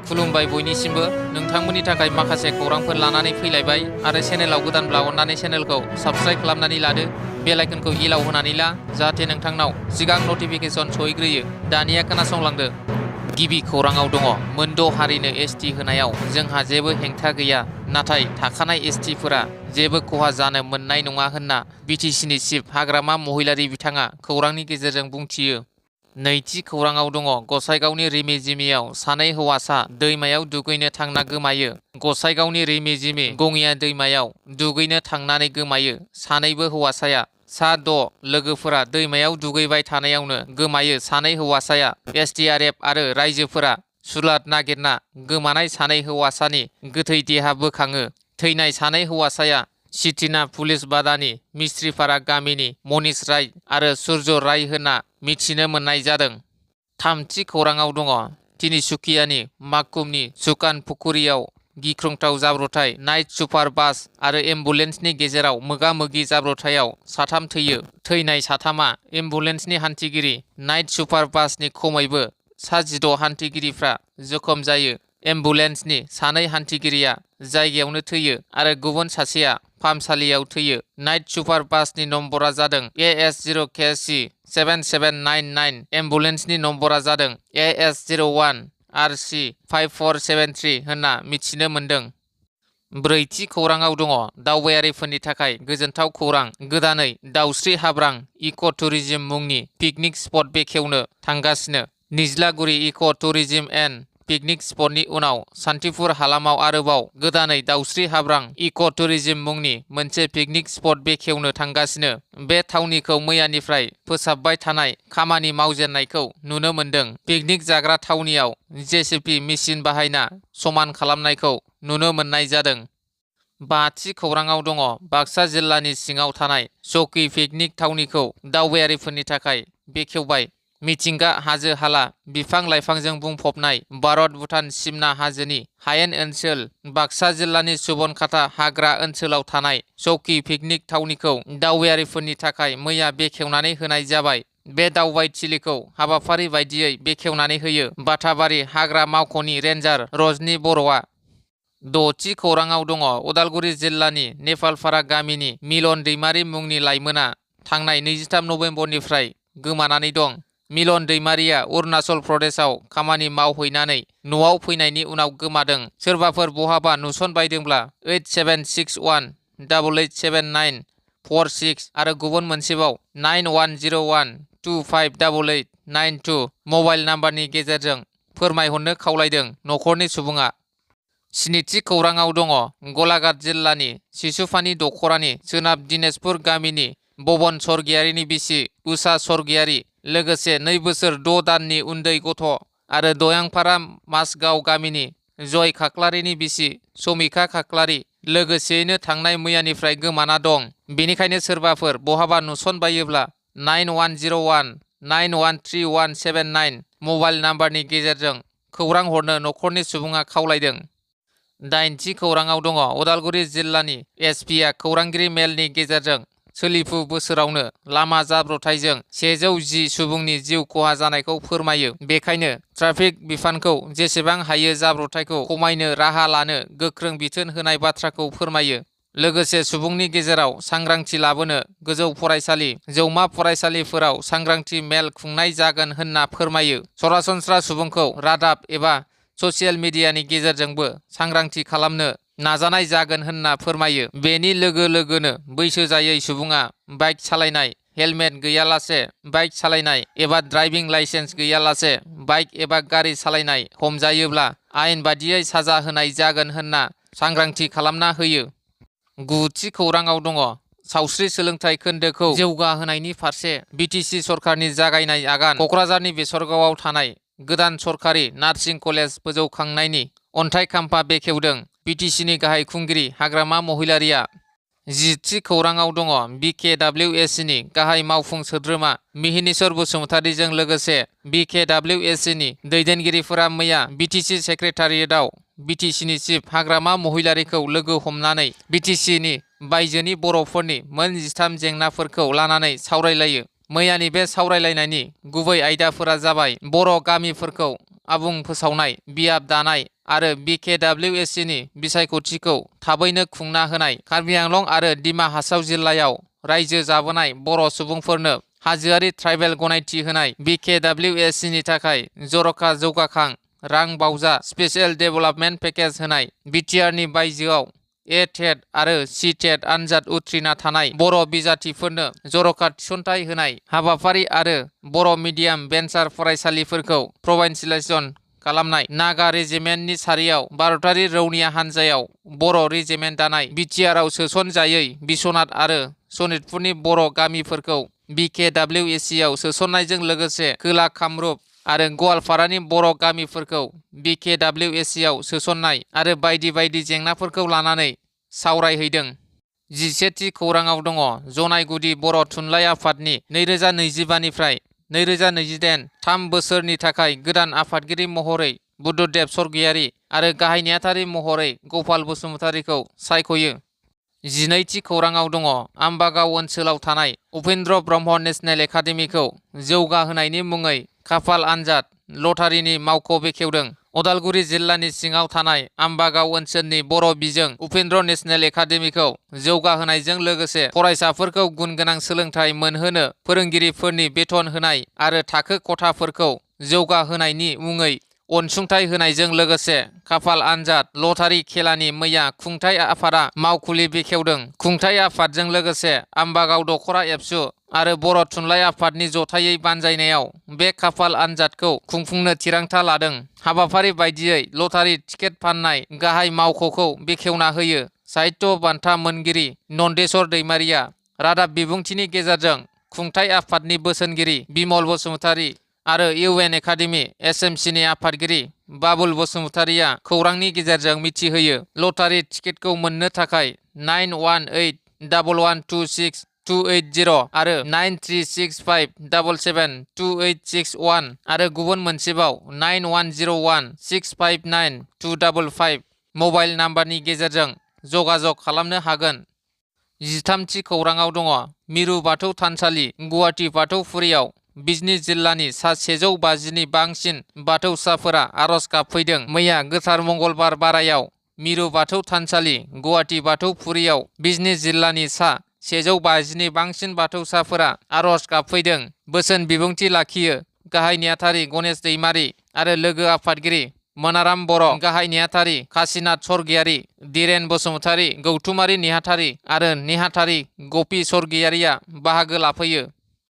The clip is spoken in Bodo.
खुलुमबाय बयनिसिमबो नोंथांमोननि थाखाय माखासे खौरांफोर लानानै फैलायबाय आरो चेनेलाव गोदानब्ला अन्नानै चेनेलखौ साबस्क्राइब खालामनानै लादो बेल आइकनखौ इलाव होनानै ला जाहाथे नोंथांनाव सिगां नटिफिकेसन सहैग्रोयो। दानिया खोनासंलांदो। गिबि खौराङाव दङ मोनद' हारिनो एसटि होनायाव जोंहा जेबो हेंथा गैया नाथाय थाखानाय एसटिफोरा जेबो खहा जानो मोननाय नङा होनना बिटिसिनि चिफ हाग्रामा महिलारि बिथाङा खौरांनि गेजेरजों बुंथियो। नैथि खौराङाव दङ गसाइगावनि रिमिजिमियाव सानै हौवासा दैमायाव दुगैनो थांना गोमायो। गसाइगावनि रिमिजिमि गङिया दैमायाव दुगैनो थांनानै गोमायो। सानैबो हौवासाया सा 6 लोगोफोरा दैमायाव दुगैबाय थानायावनो गोमायो। सानै हौवासाया एसडिआरएफ आरो रायजोफोरा सुलाद नागिरना गोमानाय सानै हौवासानि गोथै देहा बोखाङो। थैनाय सानै हौवासाया सिटिना पुलिस बादानि मिस्ट्रिपारा गामिनि मनीष राय आरो सुर्य राय होनना मिथिनो मोननाय जादों। थामथि खौराङाव दङ तिनिसुकियानि माकुमनि सुकान पुकुरियाव गिख्रंथाव जाब्रबथाय नाइट सुपार बास आरो एम्बुलेन्सनि गेजेराव मोगा-मोगि जाब्रबथायाव साथाम थैयो। थैनाय साथामा एम्बुलेन्सनि हान्थिगिरि। नाइट सुपार बासनि खमैबो सा 16 हान्थिगिरिफ्रा जखम जायो। एम्बुलेन्सनि सानै हान्थिगिरिया जायगायावनो थैयो आरो गुबुन सासेया फाहामसालियाव थैयो। नाइट सुपार बासनि नम्बरा जादों AS0KC 7799। एम्बुलेन्सनि नम्बरा जादों AS01 RC 5473 होनना मिथिनो मोन्दों। ब्रैथि खौराङाव दङ दावबायारिफोरनि थाखाय गोजोनथाव खौरां। गोदानै दाउस्रि हाब्रां इक' टुरिज्म मुंनि पिकनिक स्पट बेखेवनो थांगासिनो। निज्लागुरि इक' टुरिज्म एन्ड पिकनिक स्पटनि उनाव सान्तिपुर हालामाव आरोबाव गोदानै दाउस्रि हाब्रां इक' टुरिज्म मुंनि मोनसे पिकनिक स्पट बेखेवनो थांगासिनो। बे थावनिखौ मैयानिफ्राय फोसाबबाय थानाय खामानि मावजेननायखौ नुनो मोन्दों। पिकनिक जाग्रा थावनियाव जेसिपि मेसिन बाहायना समान खालामनायखौ नुनो मोननाय जादों। बाथि खौराङाव दङ बाक्सा जिल्लानि सिङाव थानाय चौकी पिकनिक थावनिखौ दावबायारिफोरनि थाखाय बेखेवबाय। मिथिंगा हाजो हाला बिफां लाइफांजों बुंफबनाय भारत भुटान सिमना हाजोनि हायेन ओनसोल बाक्सा जिल्लानि सुबनखाता हाग्रा ओनसोलाव थानाय चौकी पिकनिक थावनिखौ दावबायारिफोरनि थाखाय मैया बेखेवनानै होनाय जाबाय। बे दावबायथिलिखौ हाबाफारि बायदियै बेखेवनानै होयो बाथाबारि हाग्रा मावख'नि रेन्जार रजनी बर'आ। द'थि खौराङाव दङ उदालगुरि जिल्लानि नेपालपारा गामिनि मिलन दैमारि मुंनि लाइमोना थांनाय 23 नभेम्बरनिफ्राय गोमानानै दं। मिलन दैमारिया अरुणाचल प्रदेशआव खामानि मावहैनानै न'आव फैनायनि उनाव गोमादों। सोरबाफोर बहाबा नुसनबायदोंब्ला 8761887946 आरो गुबुन मोनसेबाव 9101258892 मबाइल नाम्बारनि गेजेरजों फोरमायहरनो खावलायदों न'खरनि सुबुङा। स्निथि खौराङाव दङ गलाघाट जिल्लानि सिसुफानि दखरानि सोनाब दिनेशपुर गामिनि बबन स्वर्गियारिनि बिसि उषा स्वर्गियारि लोगोसे 2 बोसोर 6 दाननि उन्दै गथ' आरो दयांपारा मासगाव गामिनि जय खाख्लारिनि बिसि समिखा खाख्लारि लोगोसेयैनो थांनाय मैयानिफ्राय गोमाना दं। बेनिखायनो सोरबाफोर बहाबा नुसनबायोब्ला 9101913179 मबाइल नाम्बारनि गेजेरजों खौरां हरनो न'खरनि सुबुङा खावलायदों। दाइनथि खौराङाव दङ उदालगुरि जिल्लानि एसपिआ खौरांगिरि मेलनि गेजेरजों सोलिफु बोसोरावनो लामा जाब्रबथायजों 110 सुबुंनि जिउ खहा जानायखौ फोरमायो। बेखायनो ट्राफिक बिफानखौ जेसेबां हायो जाब्रबथायखौ खमायनो राहा लानो गोख्रों बिथोन होनाय बाथ्राखौ फोरमायो। लोगोसे सुबुंनि गेजेराव सांग्रांथि लाबोनो गोजौ फरायसालि जौमा फरायसालिफोराव सांग्रांथि मेल खुंनाय जागोन होनना फोरमायो। सरासनस्रा सुबुंखौ रादाब एबा ससियेल मिडियानि गेजेरजोंबो सांग्रांथि खालामनो नाजानाय जागोन होनना फोरमायो। बेनि लोगो लोगोनो बैसो जायै सुबुङा बाइक सालायनाय, हेलमेट गैयालासे बाइक सालायनाय एबा ड्राइभिं लाइसेन्स गैयालासे बाइक एबा गारि सालायनाय हमजायोब्ला आयेन बादियै साजा होनाय जागोन होनना सांग्रांथि खालामना होयो। गुथि खौराङाव दङ सावस्रि सोलोंथाइ खोन्दोखौ जौगाहोनायनि फारसे बिटिसि सरकारनि जागायनाय आगान। क'क्राझारनि बेसरगावआव थानाय गोदान सरकारि नार्सिं कलेज फोजौखांनायनि अन्थाइ खाम्फा बेखेवदों बिटिसिनि गाहाय खुंगिरि हाग्रामा महिलारिया। 10थि खौराङाव दङ BKWSCनि गाहाय मावफुं सोद्रोमा मिहिनीश्वर बसुमतारीजों लोगोसे BKWSCनि दैदेनगिरिफोरा मैया बिटिसि सेक्रेटारियेटआव बिटिसिनि चिफ हाग्रामा महिलारिखौ लोगो हमनानै बिटिसिनि बायजोनि बर'फोरनि मोन 13 जेंनाफोरखौ लानानै सावरायलायो। मैयानि बे सावरायलायनायनि गुबै आयदाफोरा जाबाय बर' गामिफोरखौ आबुं फोसावनाय, बियाब दानाय आरो BKWSC नि बिसायख'थिखौ थाबैनो खुंना होनाय। कार्बि आंलं आरो दिमा हासाव जिल्लायाव रायजो जाबोनाय बर' सुबुंफोरनो हाजोआरि ट्राइबेल गनायथि होनाय। BKWSC नि थाखाय जर'खा जौगाखां रां बावजा स्पेशेल डेभेलपमेन्ट पेकेज होनाय। BTR नि बायजोआव टेट आरो टेट आनजाद उथ्रिना थानाय बर' बिजाथिफोरनो जर'खा थिसनथाइ होनाय हाबाफारि आरो बर' मिडियाम भेन्सार फरायसालिफोरखौ प्रभिन्सियेलाइजेसन खालामनाय। नागा रेजिमेन्टनि सारियाव भारतारि रौनिया हान्जायाव बर' रेजिमेन्ट दानाय। BTR आव सोसनजायै बिस्वनाथ आरो सनितपुरनि बर' गामिफोरखौ BKWSC आव सोसननायजों लोगोसे खोला कामरुप आरो गवालपारानि बर' गामिफोरखौ BKWSC आव सोसननाय आरो बायदि बायदि जेंनाफोरखौ लानानै सावरायहैदों। 11थि खौराङाव दङ जनायगुदि बर' थुनलाइ आफादनि 2025 निफ्राय 2028 3 बोसोरनि थाखाय गोदान आफादगिरि महरै बुद्धदेब स्वर्गयारी आरो गाहाय नेहाथारि महरै गपाल बसुमतारीखौ सायख'यो। 12थि खौराङाव दङ आम्बागाव ओनसोलाव थानाय उपेन्द्र ब्रह्म नेशनेल एकाडेमिखौ जौगाहोनायनि मुङै खाफाल आनजाद लटारिनि मावख' बेखेवदों। उदालगुरि जिल्लानि सिङाव थानाय आम्बागाव ओनसोलनि बर' बिजों उपेन्द्र नेशनेल एकाडेमिखौ जौगाहोनायजों लोगोसे फरायसाफोरखौ गुन गोनां सोलोंथाइ मोनहोनो फोरोंगिरिफोरनि बेथन होनाय आरो थाखो खथाफोरखौ जौगाहोनायनि मुङै अनसुंथाइ होनायजों लोगोसे खाफाल आनजाद लटारि खेलानि मैया खुंथाइ आफादा मावखुलि बेखेवदों। खुंथाइ आफादजों लोगोसे आम्बागाव दख'रा एबसु आरो बर' थुनलाइ आफादनि जथायै बानजायनायाव बे खाफाल आनजादखौ खुंफुंनो थिरांथा लादों। हाबाफारि बायदियै लटारि टिकेट फाननाय गाहाय मावख'खौ बेखेवना होयो। साहित्य बान्था मोनगिरि नन्देस्वर दैमारिया रादाब बिबुंथिनि गेजेरजों खुंथाइ आफादनि बोसोनगिरि बिमल बसुमतारी आरो UN एकाडेमि SMC नि आफादगिरि बाबुल बसुमतारीया खौरांनि गेजेरजों मिथिहोयो। लटारि टिकेटखौ मोननो थाखाय 9181126280 आरो 9365772861 आरो गुबुन मोनसेबाव 9101659255 मबाइल नाम्बारनि गेजेरजों जगाजग खालामनो हागोन। 13थि खौराङाव दङ मिरु बाथौ थानसालि गुवाहाटी बाथौफुरियाव बिजनी जिल्लानि सा 150 नि बांसिन बाथौसाफोरा आर'ज गाबफैदों। मैया गोथार मंगलबार बारायाव मिरु बाथौ थानसालि गुवाहाटी बाथौफुरियाव बिजनी जिल्लानि सा 150 नि बांसिन बाथौसाफोरा आर'ज गाबफैदों। बोसोन बिबुंथि लाखियो गाहाय नेहाथारि गणेश दैमारी आरो लोगो आफादगिरि मनाराम बर'। गाहाय नेहाथारि काशीनाथ स्वर्गयारी, धीरेन बसुमतारी, गौथुमारि नेहाथारि आरो नेहाथारि गपी स्वर्गयारीया बाहागो लाफैयो।